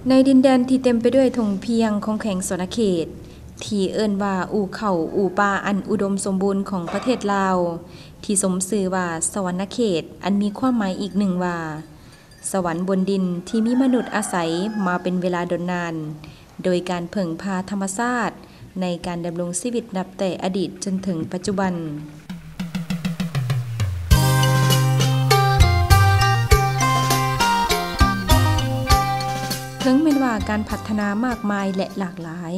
ໃນດິນແດນທີ່ເຕັມໄປດ້ວຍທົ່ງພຽງຂອງແຂວງສະຫວັນນະເຂດ ທີ່ເອີ້ນວ່າອູ່ເຂົາອູ່ປ່າອັນອຸດົມສົມບູນຂອງປະເທດລາວ ທີ່ສົມຊື່ວ່າສະຫວັນນະເຂດ ອັນມີຄວາມໝາຍອີກໜຶ່ງວ່າ ສະຫວັນບົນດິນທີ່ມີມະນຸດອາໄສມາເປັນເວລາດົນນານ ໂດຍການເພິ່ງພາທຳມະຊາດໃນການດຳລົງຊີວິດນັບແຕ່ອະດີດຈົນເຖິງປັດຈຸບັນ. ເຖິງແມ່ນວ່າການພັດທະນາມາກມາຍ ແລະ ຫຼາກຫຼາຍ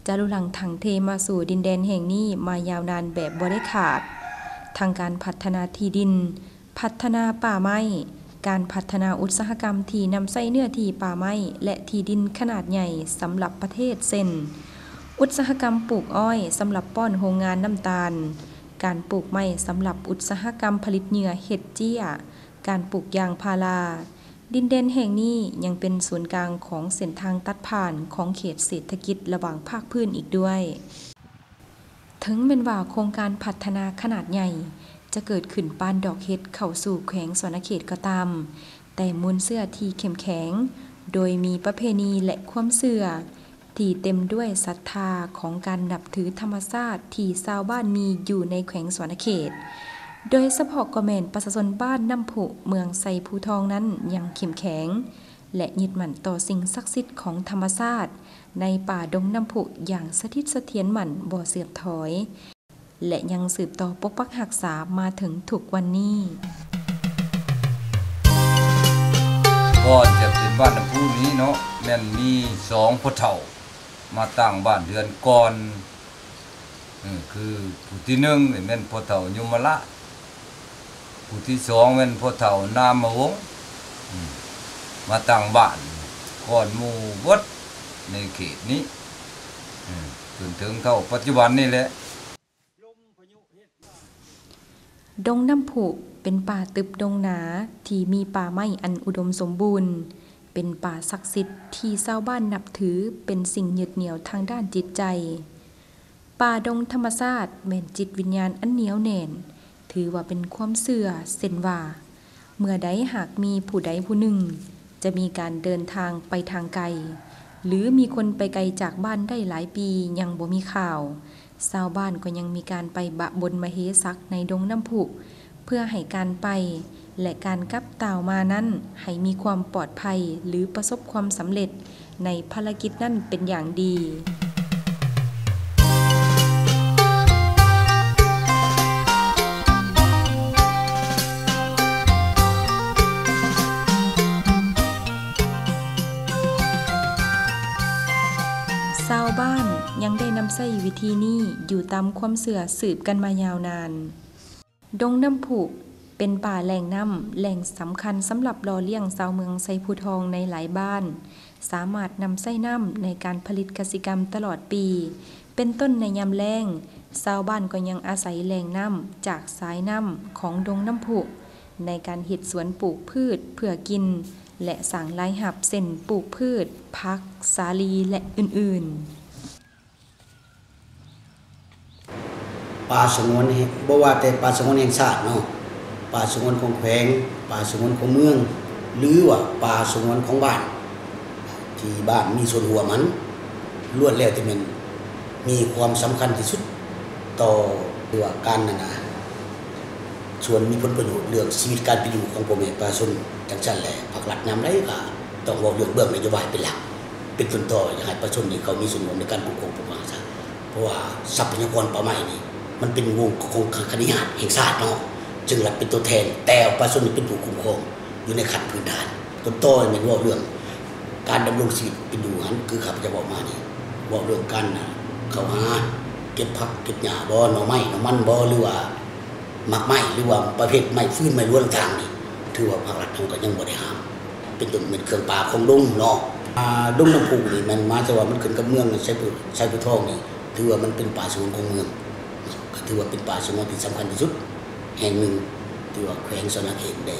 ຈະລຸຫຼັງຖັງເທມາສູ່ດິນແດນແຫ່ງນີ້ມາຍາວນານແບບບໍ່ໄດ້ຂາດ, ທັງການພັດທະນາທີ່ດິນ, ພັດທະນາປ່າໄມ້, ການພັດທະນາອຸດສາຫະກຳທີ່ນຳໃຊ້ເນື້ອທີ່ປ່າໄມ້ ແລະ ທີ່ດິນຂະໜາດໃຫຍ່ສຳລັບປະເທດ ເຊັ່ນ ອຸດສາຫະກຳປູກອ້ອຍສຳລັບປ້ອນໂຮງງານນ້ຳຕານ, ການປູກໄມ້ສຳລັບອຸດສາຫະກຳຜະລິດເຫຍື່ອເຮັດເຈ້ຍ, ການປູກຢາງພາລາ. ດິນແດນແຫ່ງນີ້ຍັງເປັນສູນກາງຂອງເສັ້ນທາງຕັດຜ່ານຂອງເຂດເສດຖະກິດລະຫວ່າງພາກພື້ນອີກດ້ວຍ. ເຖິງແມ່ນວ່າໂຄງການພັດທະນາຂະໜາດໃຫຍ່ຈະເກີດຂຶ້ນປານດອກເຫັດເຂົ້າສູ່ແຂວງສະຫວັນນະເຂດກໍຕາມ, ແຕ່ມູນເຊື້ອທີ່ເຂັ້ມແຂງ ໂດຍມີປະເພນີ ແລະ ຄວາມເຊື່ອທີ່ເຕັມດ້ວຍສັດທາຂອງການນັບຖືທຳມະຊາດທີ່ຊາວບ້ານມີຢູ່ໃນແຂວງສະຫວັນນະເຂດ, ໂດຍສະເພາະກໍແມ່ນປະຊາຊົນບ້ານນ້ຳພຸ ເມືອງໄຊພູທອງນັ້ນຍັງເຂັ້ມແຂງ ແລະ ຍຶດໝັ້ນຕໍ່ສິ່ງສັກສິດຂອງທຳມະຊາດໃນປ່າດົງນ້ຳພຸຢ່າງສະຖິດສະຖຽນໝັ້ນບໍ່ເສື່ອມຖອຍ ແລະ ຍັງສືບຕໍ່ປົກປັກຮັກສາມາເຖິງທຸກວັນນີ້. ກ່ອນຈະເປັນບ້ານນ້ຳພຸນີ້ເນາະ ແມ່ນມີສອງພໍ່ເຖົ້າມາຕັ້ງບ້ານເຮືອນກ່ອນ. ເອີ ຄືຜູ້ທີໜຶ່ງນີ້ແມ່ນພໍ່ເຖົ້າຍົມມະລາດ, ຜູ້ທີສອງແມ່ນພໍ່ເຖົ້ານາມະວົງ ເອີ ມາຕັ້ງບ້ານກ່ອນໝູ່ເບິດໃນເຂດນີ້ ເອີ ຈົນເຖິງເທົ່າປັດຈຸບັນນີ້ແຫຼະ. ດົງນ້ຳພຸເປັນປ່າຕຶບດົງໜາທີ່ມີປ່າໄມ້ອັນອຸດົມສົມບູນ, ເປັນປ່າສັກສິດທີ່ຊາວບ້ານນັບຖືເປັນສິ່ງຍຶດໜຽວທາງດ້ານຈິດໃຈ. ປ່າດົງທຳມະຊາດແມ່ນຈິດວິນຍານອັນໜຽວແໜ້ນ, ຖືວ່າເປັນຄວາມເຊື່ອ ເຊັ່ນວ່າ ເມື່ອໃດຫາກມີຜູ້ໃດຜູ້ໜຶ່ງຈະມີການເດີນທາງໄປທາງໄກ ຫຼື ມີຄົນໄປໄກຈາກບ້ານໄດ້ຫຼາຍປີຍັງບໍ່ມີຂ່າວ, ຊາວບ້ານກໍຍັງມີການໄປບະບົນມະເຫສັກໃນດົງນ້ຳພຸ ເພື່ອໃຫ້ການໄປ ແລະ ການກັບຕ່າວມານັ້ນໃຫ້ມີຄວາມປອດໄພ ຫຼື ປະສົບຄວາມສຳເລັດໃນພາລະກິດນັ້ນເປັນຢ່າງດີ. ຊາວບ້ານຍັງໄດ້ນຳໃຊ້ວິທີນີ້ຢູ່ຕາມຄວາມເຊື່ອສືບກັນມາຍາວນານ. ດົງນ້ຳພຸເປັນປ່າແຫຼ່ງນ້ຳ ແຫຼ່ງສຳຄັນສຳລັບຫຼໍ່ລ້ຽງຊາວເມືອງໄຊພູທອງໃນຫຼາຍບ້ານ, ສາມາດນຳໃຊ້ນ້ຳໃນການຜະລິດກະສິກຳຕະຫຼອດປີ, ເປັນຕົ້ນໃນຍາມແລ້ງ, ຊາວບ້ານກໍຍັງອາໄສແຫຼ່ງນ້ຳຈາກສາຍນ້ຳຂອງດົງນ້ຳພຸ ໃນການເຮັດສວນປູກພືດເພື່ອກິນ ແລະ ສ້າງລາຍຮັບ ເຊັ່ນ ປູກພືດ, ຜັກ, ສາລີ ແລະ ອື່ນໆ. ປ່າສະຫງວນແຫ່ງ ບໍ່ວ່າແຕ່ປ່າສະຫງວນແຫ່ງຊາດເນາະ, ປ່າສະຫງວນຂອງແຂວງ, ປ່າສະຫງວນຂອງເມືອງ ຫຼືວ່າປ່າສະຫງວນຂອງບ້ານ ທີ່ບ້ານມີສ່ວນຮ່ວມຫັ້ນ ລ້ວນແລ້ວແຕ່ແມ່ນມີຄວາມສຳຄັນທີ່ສຸດຕໍ່ ຫຼືວ່າການນັ້ນນະ ສ່ວນມີຜົນປະໂຫຍດເລື່ອງຊີວິດການເປັນຢູ່ຂອງພໍ່ແມ່ປະຊາຊົນ. ຈັ່ງຊັ້ນແຫຼະ ພາກລັດຍາມໃດກໍຕ້ອງເວົ້າເລື່ອງເບື້ອງນະໂຍບາຍເປັນຫຼັກ ເປັນຕົ້ນຕໍ ຢາກໃຫ້ປະຊາຊົນນີ້ເຂົ້າມີສ່ວນຮ່ວມໃນການຄຸ້ມຄອງປົກປັກຮັກສາ ເພາະວ່າຊັບພະຍາກອນປ່າໄມ້ນີ້ ມັນເປັນວົງຂອງຄະນິຍາດແຫ່ງຊາດເນາະ, ຈຶ່ງລັດເປັນຕົວແທນ, ແຕ່ປະຊາຊົນນີ້ເປັນຜູ້ຄຸ້ມຄອງຢູ່ໃນຂັ້ນພື້ນຖານ. ຕົ້ນຕໍແມ່ນເວົ້າເລື່ອງການດຳລົງຊີວິດເປັນຢູ່ຫັ້ນ ຄືຂ້າພະເຈົ້າເວົ້າມານີ້ ເວົ້າເລື່ອງການເຂົ້າຫາເກັບຜັກເກັບຫຍ້າບໍ ໜໍ່ໄມ້ໜໍ່ມັນບໍ ຫຼືວ່າ ໝາກໄມ້ ຫຼືວ່າປະເພດໄມ້ຟືນໄມ້ລວນຕ່າງໆນີ້ ຖືວ່າພາກລັດເຮົາກໍຍັງບໍ່ໄດ້ຫ້າມ ເປັນຕົ້ນແມ່ນເຄື່ອງປ່າຂອງດົງເນາະ. ອ່າ ດົງນ້ຳພຸນີ້ແມ່ນໝາຍເຖິງວ່າມັນຂຶ້ນກັບເມືອງໄຊພູ ໄຊພູທອງນີ້ ຖືວ່າມັນເປັນປ່າສະຫງວນຂອງເມືອງເນາະ, ກໍຖືວ່າເປັນປ່າສະຫງວນທີ່ສຳຄັນທີ່ສຸດແຫ່ງໜຶ່ງ ທີ່ວ່າແຂວງສະຫວັນນະເຂດໄດ້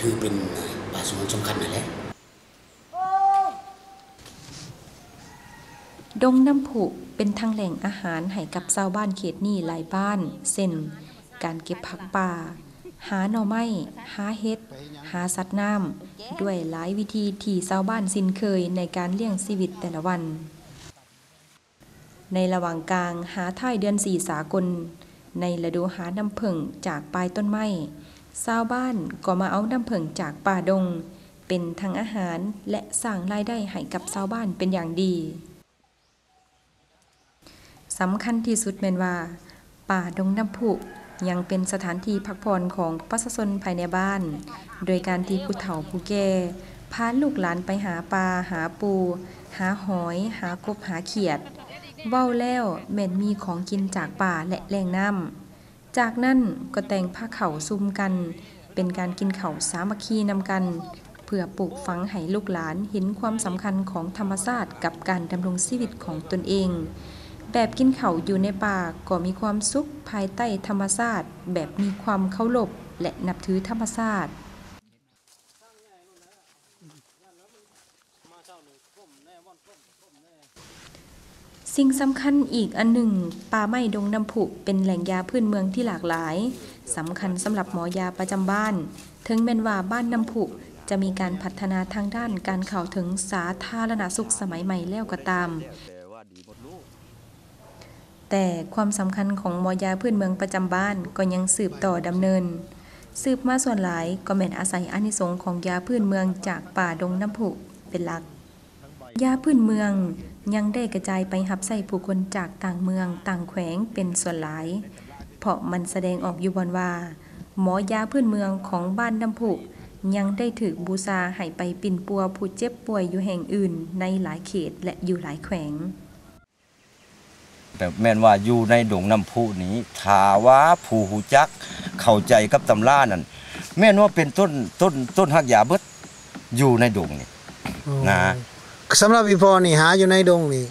ຖືເປັນ ເອີ ປ່າສະຫງວນສຳຄັນນັ້ນແຫຼະ. ດົງນ້ຳພຸເປັນທັງແຫຼ່ງອາຫານໃຫ້ກັບຊາວບ້ານເຂດນີ້ຫຼາຍບ້ານ ເຊັ່ນ ການເກັບຜັກປ່າ, ຫາໜໍ່ໄມ້, ຫາເຫັດ, ຫາສັດນ້ຳ ດ້ວຍຫຼາຍວິທີທີ່ຊາວບ້ານຊິນເຄີຍໃນການລ້ຽງຊີວິດແຕ່ລະວັນ. ໃນລະຫວ່າງກາງຫາທ້າຍເດືອນສີ່ສາກົນ, ໃນລະດູຫານ້ຳເຜິ້ງຈາກປາຍຕົ້ນໄມ້, ຊາວບ້ານກໍມາເອົານ້ຳເຜິ້ງຈາກປ່າດົງ ເປັນທັງອາຫານ ແລະ ສ້າງລາຍໄດ້ໃຫ້ກັບຊາວບ້ານເປັນຢ່າງດີ. ສຳຄັນທີ່ສຸດແມ່ນວ່າ ປ່າດົງນ້ຳພຸຍັງເປັນສະຖານທີ່ພັກຜ່ອນຂອງປະຊາຊົນພາຍໃນບ້ານ, ໂດຍການທີ່ຜູ້ເຖົ້າຜູ້ແກ່ພາລູກຫຼານໄປຫາປາ, ຫາປູ, ຫາຫອຍ, ຫາກົບ, ຫາຂຽດ, ເວົ້າແລ້ວແມ່ນມີຂອງກິນຈາກປ່າ ແລະ ແຫຼ່ງນ້ຳ. ຈາກນັ້ນກໍແຕ່ງພາເຂົ້າຊຸມກັນ ເປັນການກິນເຂົ້າສາມັກຄີນຳກັນ ເພື່ອປູກຝັງໃຫ້ລູກຫຼານເຫັນຄວາມສຳຄັນຂອງທຳມະຊາດກັບການດຳລົງຊີວິດຂອງຕົນເອງ. ແບບກິນເຂົ້າຢູ່ໃນປ່າກໍມີຄວາມສຸກພາຍໃຕ້ທຳມະຊາດ ແບບມີຄວາມເຄົາລົບ ແລະ ນັບຖືທຳມະຊາດ. ສິ່ງສຳຄັນອີກອັນໜຶ່ງ, ປ່າໄມ້ດົງນ້ຳພຸເປັນແຫຼ່ງຢາພື້ນເມືອງທີ່ຫຼາກຫຼາຍ, ສຳຄັນສຳລັບໝໍຢາປະຈຳບ້ານ. ເຖິງແມ່ນວ່າບ້ານນ້ຳພຸຈະມີການພັດທະນາທາງດ້ານການເຂົ້າເຖິງສາທາລະນະສຸກສະໄໝໃໝ່ແລ້ວກໍຕາມ, ແຕ່ຄວາມສຳຄັນຂອງໝໍຢາພື້ນເມືອງປະຈຳບ້ານກໍຍັງສືບຕໍ່ດຳເນີນ. ສືບມາສ່ວນຫຼາຍກໍແມ່ນອາໄສອານິສົງຂອງຢາພື້ນເມືອງຈາກປ່າດົງນ້ຳພຸເປັນຫຼັກ. ຢາພື້ນເມືອງຍັງໄດ້ກະຈາຍໄປຮັບໃຊ້ຜູ້ຄົນຈາກຕ່າງເມືອງຕ່າງແຂວງເປັນສ່ວນຫຼາຍ, ເພາະມັນສະແດງອອກຢູ່ບ່ອນວ່າ ໝໍຢາພື້ນເມືອງຂອງບ້ານນ້ຳພຸຍັງໄດ້ຖືກບູຊາໃຫ້ໄປປິ່ນປົວຜູ້ເຈັບປ່ວຍຢູ່ແຫ່ງອື່ນໃນຫຼາຍເຂດ ແລະ ຢູ່ຫຼາຍແຂວງ. ແບບແມ່ນວ່າຢູ່ໃນດົງນ້ຳພຸນີ້ ຖ້າວ່າຜູ້ຮູ້ຈັກເຂົ້າໃຈກັບຕຳລານັ້ນ ແມ່ນວ່າເປັນຕົ້ນ ຕົ້ນ ຕົ້ນຮາກຢາເບິດ ຢູ່ໃນດົງນີ້ ອໍ ນະ. ສຳລັບອີ່ພໍ່ນີ້ຫາຢູ່ໃນດົງນີ້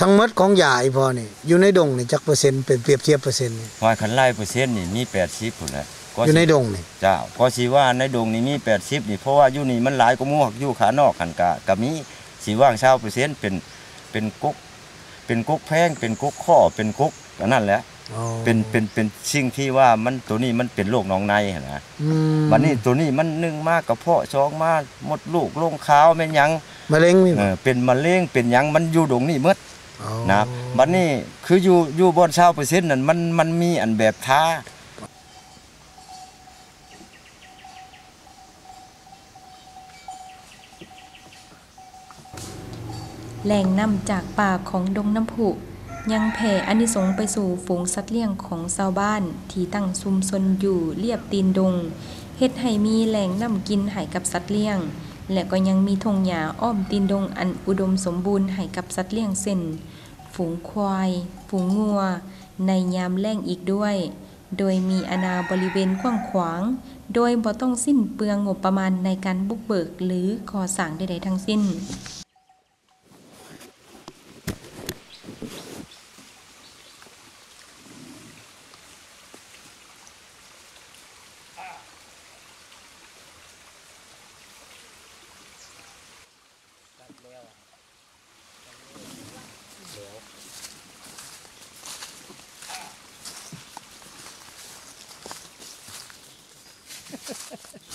ທັງໝົດຂອງຢາອີ່ພໍ່ນີ້ ຢູ່ໃນດົງນີ້ຈັກເປີເຊັນ ເປັນປຽບທຽບເປີເຊັນນີ້? ວ່າຄັນໄລ່ເປີເຊັນນີ້ມີແປດສິບພຸ້ນແຫຼະ ກໍ ຢູ່ໃນດົງນີ້ ເຈົ້າ ກໍຊິວ່າໃນດົງນີ້ມີແປດສິບນີ້ ເພາະວ່າຢູ່ນີ້ມັນຫຼາຍກວ່າໝູ່ ຢູ່ຂ້າງນອກຫັ້ນກະ ກະມີ ຊິວ່າຊາວເປີເຊັນ ເປັນ ເປັນກົກ ເປັນກົກແພງ ເປັນກົກຂໍ້ ເປັນກົກອັນນັ້ນແຫຼະ. ອໍ ເປັນ ເປັນ ເປັນສິ່ງທີ່ວ່າມັນ ໂຕນີ້ມັນເປັນໂລກໜອງໃນຫັ້ນນະ. ອືມ ບັດນີ້ໂຕນີ້ມັນ ໜຶ່ງມາກະເພາະ ສອງມາມົດລູກລົງຂາວແມ່ນຫຍັງ ມະເຮັງມີບໍ່? ເອີ ເປັນມະເຮັງເປັນຫຍັງ ມັນຢູ່ດົງນີ້ໝົດ ອໍ ນະ. ບັດນີ້ຄືຢູ່ ຢູ່ບ່ອນຊາວເປີເຊັນນັ້ນ ມັນ ມັນມີອັນແບບທາ ແຫຼ່ງນ້ຳຈາກປ່າຂອງດົງນ້ຳພຸ ຍັງແຜ່ອານິສົງໄປສູ່ຝູງສັດລ້ຽງຂອງຊາວບ້ານທີ່ຕັ້ງຊຸມຊົນຢູ່ລຽບຕີນດົງ, ເຮັດໃຫ້ມີແຫຼ່ງນ້ຳກິນໃຫ້ກັບສັດລ້ຽງ ແລະ ກໍຍັງມີທົ່ງຫຍ້າອ້ອມຕີນດົງອັນອຸດົມສົມບູນໃຫ້ກັບສັດລ້ຽງ ເຊັ່ນ ຝູງຄວາຍ, ຝູງງົວ ໃນຍາມແລ້ງອີກດ້ວຍ. ໂດຍມີອານາບໍລິເວນກວ້າງຂວາງ, ໂດຍບໍ່ຕ້ອງສິ້ນເປືອງງົບປະມານໃນການບຸກເບີກ ຫຼື ກໍ່ສ້າງໃດໆທັງສິ້ນ.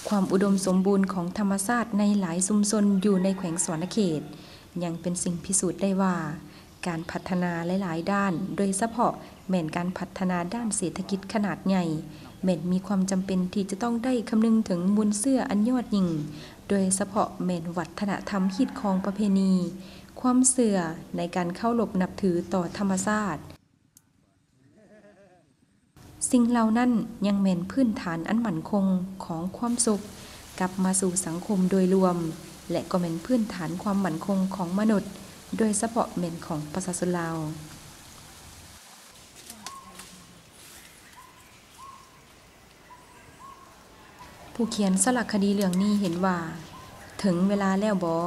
ຄວາມອຸດົມສົມບູນຂອງທຳມະຊາດໃນຫຼາຍຊຸມຊົນຢູ່ໃນແຂວງສະຫວັນນະເຂດ ຍັງເປັນສິ່ງພິສູດໄດ້ວ່າ ການພັດທະນາຫຼາຍໆດ້ານ, ໂດຍສະເພາະແມ່ນການພັດທະນາດ້ານເສດຖະກິດຂະໜາດໃຫຍ່, ແມ່ນມີຄວາມຈຳເປັນທີ່ຈະຕ້ອງໄດ້ຄຳນຶງເຖິງມູນເຊື້ອອັນຍອດຍິ່ງ, ໂດຍສະເພາະແມ່ນວັດທະນະທຳຮີດຄອງປະເພນີ, ຄວາມເຊື່ອໃນການເຄົາລົບນັບຖືຕໍ່ທຳມະຊາດ. ສິ່ງເຫຼົ່ານັ້ນຍັງແມ່ນພື້ນຖານອັນໝັ້ນຄົງຂອງຄວາມສຸກກັບມາສູ່ສັງຄົມໂດຍລວມ ແລະ ກໍແມ່ນພື້ນຖານຄວາມໝັ້ນຄົງຂອງມະນຸດ, ໂດຍສະເພາະແມ່ນຂອງປະຊາຊົນລາວ. ຜູ້ຂຽນສາລະຄະດີເລື່ອງນີ້ເຫັນວ່າ ເຖິງເວລາແລ້ວບໍ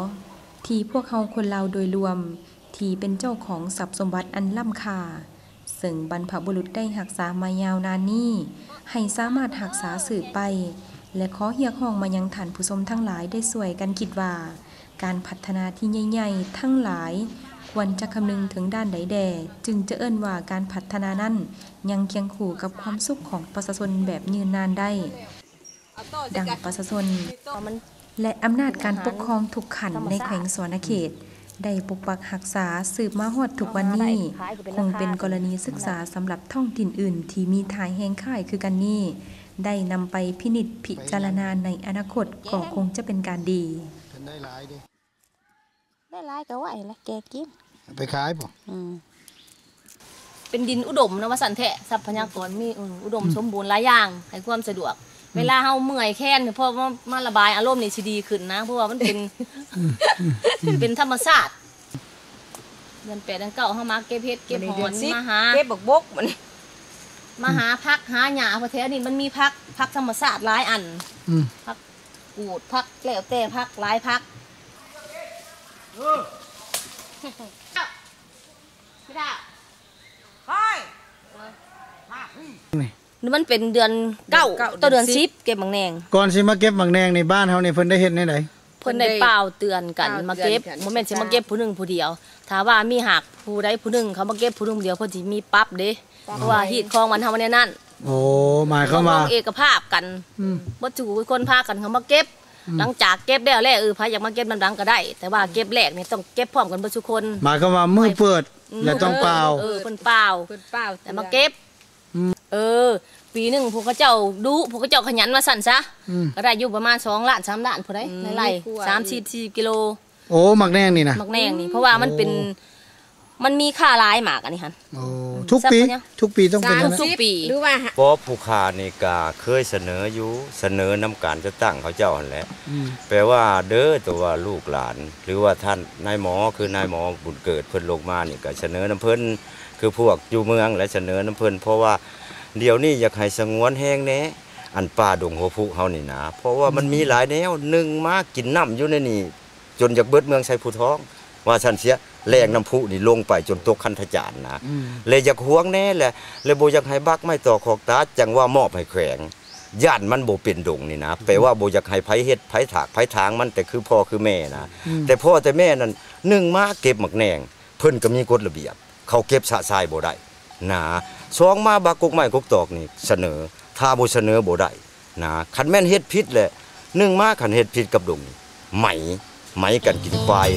ທີ່ພວກເຮົາຄົນລາວໂດຍລວມ ທີ່ເປັນເຈົ້າຂອງຊັບສົມບັດອັນລ້ຳຄ່າ ເຊິ່ງບັນພະບຸລຸດໄດ້ຮັກສາມາຍາວນານນີ້ ໃຫ້ສາມາດຮັກສາສືບໄປ ແລະ ຂໍຮຽກຮ້ອງມາຍັງທ່ານຜູ້ຊົມທັງຫຼາຍໄດ້ຊ່ວຍກັນຄິດວ່າ ການພັດທະນາທີ່ໃຫຍ່ໆທັງຫຼາຍ ຄ ຄວນຈະຄຳນຶງເຖິງດ້ານໃດແດ່ ຈຶ່ງຈະເອີ້ນວ່າການພັດທະນານັ້ນຍັງຄຽງຄູ່ກັບຄວາມສຸກຂອງປະຊາຊົນແບບຍືນນານໄດ້. ດັ່ງປະຊາຊົນ ແລະ ອຳນາດການປົກຄອງທຸກຂັ້ນໃນແຂວງສະຫວັນນະເຂດ ໄດ້ປົກປັກຮັກສາສືບມາຮອດທຸກວັນນີ້ ຄົງເປັນກໍລະນີສຶກສາສຳລັບທ້ອງຖິ່ນອື່ນທີ່ມີທ່າແຮງຄ້າຍຄືກັນນີ້ ໄດ້ນຳໄປພິນິດພິຈາລະນາໃນອະນາຄົດກໍຄົງຈະເປັນການດີ. ໄດ້ຫຼາຍກໍໄວ້ລະແກະກິນ ໄປຂາຍບໍ່? ອືມ ເປັນດິນອຸດົມນະວ່າຊັ້ນແທ້ ຊັບພະຍາກອນມີ ອືມ ອຸດົມ ອືມ ສົມບູນຫຼາຍຢ່າງ ໃຫ້ຄວາມສະດວກ ອືມ ເວລາເຮົາເມື່ອຍແຂນ ເພາະວ່າມາລະບາຍອາລົມນີ້ຊິດີຂຶ້ນນະ ເພາະວ່າມັນເປັນ ອືມ ອືມ ເປັນທຳມະຊາດ. ເດືອນແປດເດືອນເກົ້າເຮົາມາເກັບເຫັດເກັບຫອນ ມາຫາ ເກັບບັກບົກ ມາຫາຜັກຫາຫຍ້າ ເພາະແຖວນີ້ມັນມີຜັກ ຜັກທຳມະຊາດຫຼາຍອັນ ອືມ ຜັກ ປູດຜັກ ແລ້ວແຕ່ຜັກ ຫຼາຍຜັກ. ມັນເປັນເດືອນເກົ້າ ເດືອນເກົ້າ ຕໍ່ເດືອນສິບ ເກັບໝາກແໜງ. ກ່ອນຊິມາເກັບໝາກແໜງໃນບ້ານເຮົານີ້ ເພິ່ນໄດ້ເຮັດແນວໃດ? ເພິ່ນໄດ້ ເພິ່ນໄດ້ປ່າວເຕືອນກັນ ປ່າວເຕືອນກັນ ມາເກັບ ບໍ່ແມ່ນຊິມາເກັບຜູ້ໜຶ່ງຜູ້ດຽວ. ຖ້າວ່າມີຫາກຜູ້ໃດຜູ້ໜຶ່ງເຂົາມາເກັບຜູ້ໜຶ່ງຜູ້ດຽວ ເພິ່ນຊິມີປັບເດ້. ເພາະວ່າຮີດຄອງບ້ານເຮົາແນວນັ້ນ. ໂອ້ ໝາຍຄວາມວ່າ ເອກະພາບກັນ ອືມ ເບິດທຸກຄົນພາກັນເຂົ້າມາເກັບ ອືມ ຫຼັງຈາກເກັບແລ້ວແຫຼະ ເອີ ໃຜຢາກມາເກັບນຳຫຼັງກໍໄດ້ ແຕ່ວ່າເກັບແລກນີ້ຕ້ອງເກັບພ້ອມກັນເບິດທຸກຄົນ. ໝາຍຄວາມວ່າມື້ເປີດ ອືມ ແລ້ວຕ້ອງປ່າວ ເອີ ເພິ່ນປ່າວ ເພິ່ນປ່າວ ແລ້ວມາເກັບ ອືມ ເອີ ປີໜຶ່ງພວກເຂົາເຈົ້າດຸ ພວກເຂົາເຈົ້າຂະຫຍັນວ່າຊັ້ນຊະ ອືມ ກໍໄດ້ຢູ່ປະມານສອງລ້ານ ສາມລ້ານພຸ້ນໃດ ອືມ ໃນໄຮ່ ສາມສິບ ສີ່ສິບກິໂລ. ໂອ້ ໝາກແໜງນີ້ນະ ໝາກແໜງນີ້ ເພາະວ່າມັນເປັນ ໂອ້ ມັນມີຄ່າຫຼາຍໝາກອັນນີ້ຫັ້ນ. ໂອ້ ອືມ ທຸກປີ ທຸກປີຕ້ອງເປັນແນວນັ້ນ ທຸກປີ ຫຼືວ່າ ພໍຜູ້ຂ້ານີ້ກະເຄີຍສະເໜີຢູ່ ສະເໜີນຳການຈັດຕັ້ງເຂົາເຈົ້າຫັ້ນແຫຼະ ອືມ ແປວ່າເດີ ຕົວວ່າລູກຫຼານ ຫຼືວ່າທ່ານນາຍໝໍ ຄືນາຍໝໍບຸນເກີດ ເພິ່ນລົງມານີ້ກະສະເໜີນຳເພິ່ນ ຄືພວກຢູ່ເມືອງແຫຼະ ສະເໜີນຳເພິ່ນ ເພາະວ່າດຽວນີ້ຢາກໃຫ້ສະຫງວນແຮງແດ່ ອັນປ່າດົງຫົວພຸເຮົານີ້ນະ ເພາະວ່າມັນ ອືມ ມີຫຼາຍແນວ ໜຶ່ງມາກິນນ້ຳຢູ່ໃນນີ້ ຈົນຢາກເບິດເມືອງໄຊພູທອງ ວ່າຊັ້ນເສຍ ແລ່ງນ້ຳພຸນີ້ລົງໄປຈົນຕົກຄັນທະຈານນະ ອືມ ແລະຢາກຫວງແດ່ແຫຼະ ແລະບໍ່ຢາກໃຫ້ບັກໄມ້ຕໍ່ຂອກຕາ ຈັ່ງວ່າມອບໃຫ້ແຂວງ ຢ້ານມັນບໍ່ເປັນດົງນີ້ນະ ອືມ ແປວ່າບໍ່ຢາກໃຫ້ໃຜເຮັດ ໃຜຖາກ ໃຜຖາງມັນ ແຕ່ຄືພໍ່ຄືແມ່ນະ ອືມ ແຕ່ພໍ່ແຕ່ແມ່ນັ້ນ ໜຶ່ງມາເກັບໝາກແໜງ ເພິ່ນກໍມີກົດລະບຽບ ເຂົາເກັບຊະຊາຍບໍ່ໄດ້ນະ ສອງມາບັກກົກໄມ້ກົກຕອກນີ້ສະເໜີ ຖ້າບໍ່ສະເໜີບໍ່ໄດ້ ນະ ຄັນແມ່ນເຮັດຜິດແຫຼະ ໜຶ່ງມາຄັນເຮັດຜິດກັບດົງ ໄໝ ໄໝກັນກິນຄວາຍ.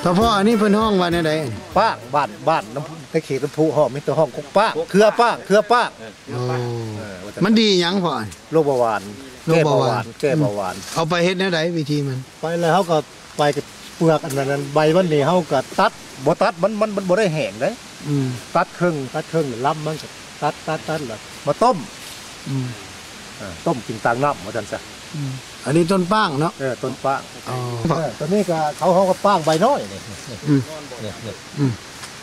Tha Pho ອັນນີ້ເພິ່ນຮ້ອງວ່າແນວໃດ? ປາງ ບ້ານ ບ້ານນ້ຳ ໃນເຂດນ້ຳພຸຮ້ອງ ມີແຕ່ຮ້ອງກົກປາງ ເຄືອປາງ ເຄືອປາງ. ໂອ້ ເອີ ວ່າຈັ່ງ ມັນດີຫຍັງພໍ່? ໂລກເບົາຫວານ ໂລກເບົາຫວານ ແກ້ເບົາຫວານ ອືມ ເອົາໄປເຮັດແນວໃດວິທີມັນ? ໄປແລ້ວເຮົາກໍ ໄປກັບເປືອກອັນນັ້ນ ໃບມັນນີ້ເຮົາກໍຕັດ ບໍ່ຕັດມັນ ມັນ ມັນບໍ່ໄດ້ແຫ້ງເດ້ ອືມ ຕັດເຄິ່ງ ຕັດເຄິ່ງລຳມັນກໍຕັດ ຕັດ ຕັດ ແລ້ວມາຕົ້ມ ອືມ ເອີ ຕົ້ມກິນຕາມນ້ຳວ່າຊັ້ນຊະ ອືມ ອັນນີ້ຕົ້ນປາງເນາະ ເອີ ຕົ້ນປາງ ອໍ ເອີ ຕົວນີ້ກໍເຂົາ ເຮົາກໍປາງໃບນ້ອຍນີ້ ອືມ ນີ້ ນີ້ ອືມ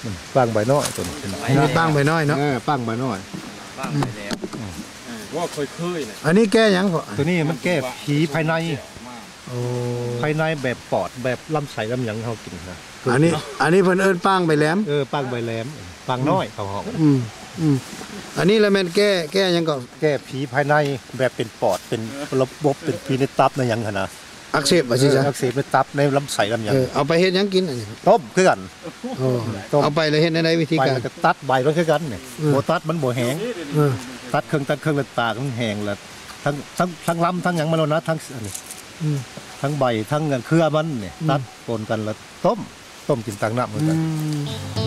ອືມ ປາງໃບນ້ອຍຕົວນີ້ ອັນນີ້ປາງໃບນ້ອຍເນາະ ເອີ ປາງໃບນ້ອຍ ປາງໃບແຫຼມ ອືມ ວ່າເຄີຍໆນະ ອັນນີ້ແກ້ຫຍັງພໍ່? ຕົວນີ້ມັນແກ້ຜີພາຍໃນ ໂອ້ ພາຍໃນແບບປອດ ແບບລຳໄສ້ລຳຫຍັງເຮົາກິນນະ ອັນນີ້ ອັນນີ້ເພິ່ນເອີ້ນປາງໃບແຫຼມ ເອີ ປາງໃບແຫຼມ ປາງນ້ອຍເຂົາເວົ້າ ອືມ ອືມ ອັນນີ້ລະແມ່ນແກ້ ແກ້ຫຍັງກໍ ແກ້ຜີພາຍໃນ ແບບເປັນປອດ ເປັນລະບົບ ເປັນຜີໃນຕັບໃນຫຍັງຫັ້ນນະ ອັກເສບວ່າຊີ້ຊະ ເອີ ອັກເສບໃນຕັບ ໃນລຳໄສ້ລຳຫຍັງ ເອີ ເອົາໄປເຮັດຫຍັງກິນອັນນີ້? ຕົ້ມຄືກັນ ໂອ້ ຕົ້ມ ເອົາໄປແລ້ວເຮັດແນວໃດວິທີການ? ໄປແລ້ວກໍຕັດໃບມັນຄືກັນນີ້ ອືມ ບໍ່ຕັດມັນບໍ່ແຫ້ງ ເອີ ຕັດເຄິ່ງ ຕັດເຄິ່ງແລ້ວຕາກມັນແຫ້ງ ແລ້ວທັງ ທັງ ທັງລຳ ທັງຫຍັງມັນໂລດນະ ທັງ ອືມ ທັງໃບ ທັງເຄືອມັນນີ້ ອືມ ຕັດປົນກັນແລ້ວຕົ້ມ ຕົ້ມກິນຕາມນ້ຳຄືກັນ ອືມ.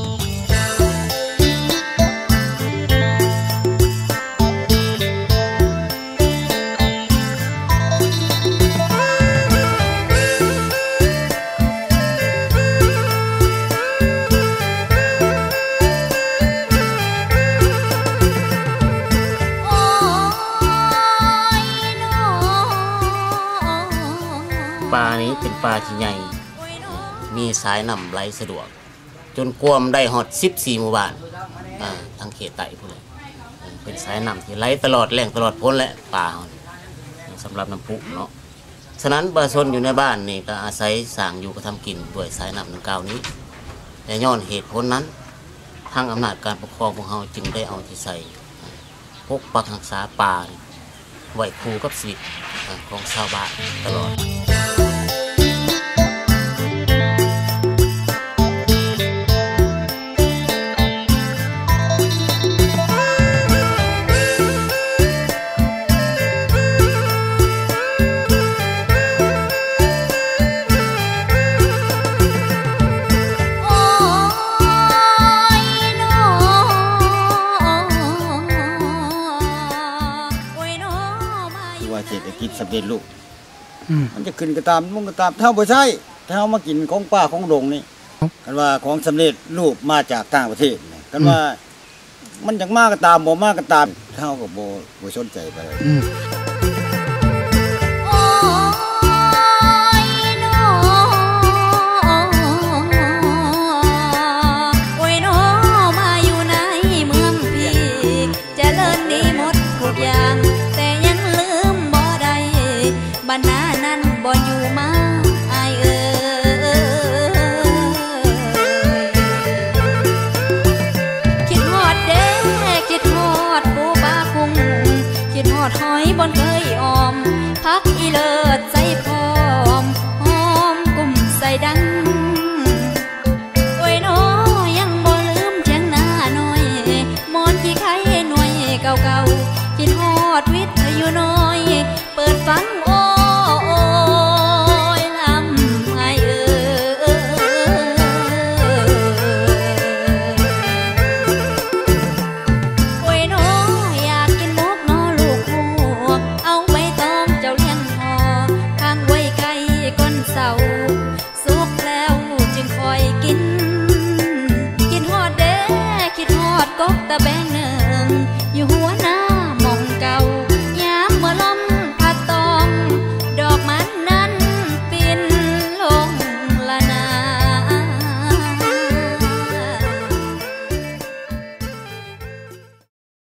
ປ່າທີ່ໃຫຍ່ ມີສາຍນ້ຳໄຫຼສະດວກ ຈົນກວມໄດ້ຮອດສິບສີ່ໝູ່ບ້ານ ອ່າ ທາງເຂດໃຕ້ພຸ້ນແຫຼະ ເປັນສາຍນ້ຳທີ່ໄຫຼຕະຫຼອດແລ້ງຕະຫຼອດຝົນແຫຼະ ປ່າເຮົານີ້ ສຳລັບນ້ຳພຸເນາະ. ສະນັ້ນ ປະຊາຊົນຢູ່ໃນບ້ານນີ້ກໍອາໄສສ້າງຢູ່ກະທຳກິນດ້ວຍສາຍນ້ຳດັ່ງກ່າວນີ້ ແລະ ຍ້ອນເຫດຜົນນັ້ນ ທາງອຳນາດການປົກຄອງພວກເຮົາຈຶ່ງໄດ້ເອົາໃຈໃສ່ ປົກປັກຮັກສາປ່າໄວ້ຄູ່ກັບຊີວິດຂອງຊາວບ້ານຕະຫຼອດມາ. ຄືວ່າເສດຖະກິດສຳເລັດຮູບ ອືມ ມັນຈະຂຶ້ນກໍຕາມ ລົງກໍຕາມ ຖ້າເຮົາບໍ່ໃຊ້ ຖ້າເຮົາມາກິນຂອງປ່າຂອງດົງນີ້ ຄັນວ່າຂອງສຳເລັດຮູບມາຈາກຕ່າງປະເທດ ຄັນວ່າ ອືມ ມັນຢາກມາກໍຕາມ ບໍ່ມາກໍຕາມ ເຮົາກໍບໍ່ ບໍ່ສົນໃຈປານໃດ ອືມ.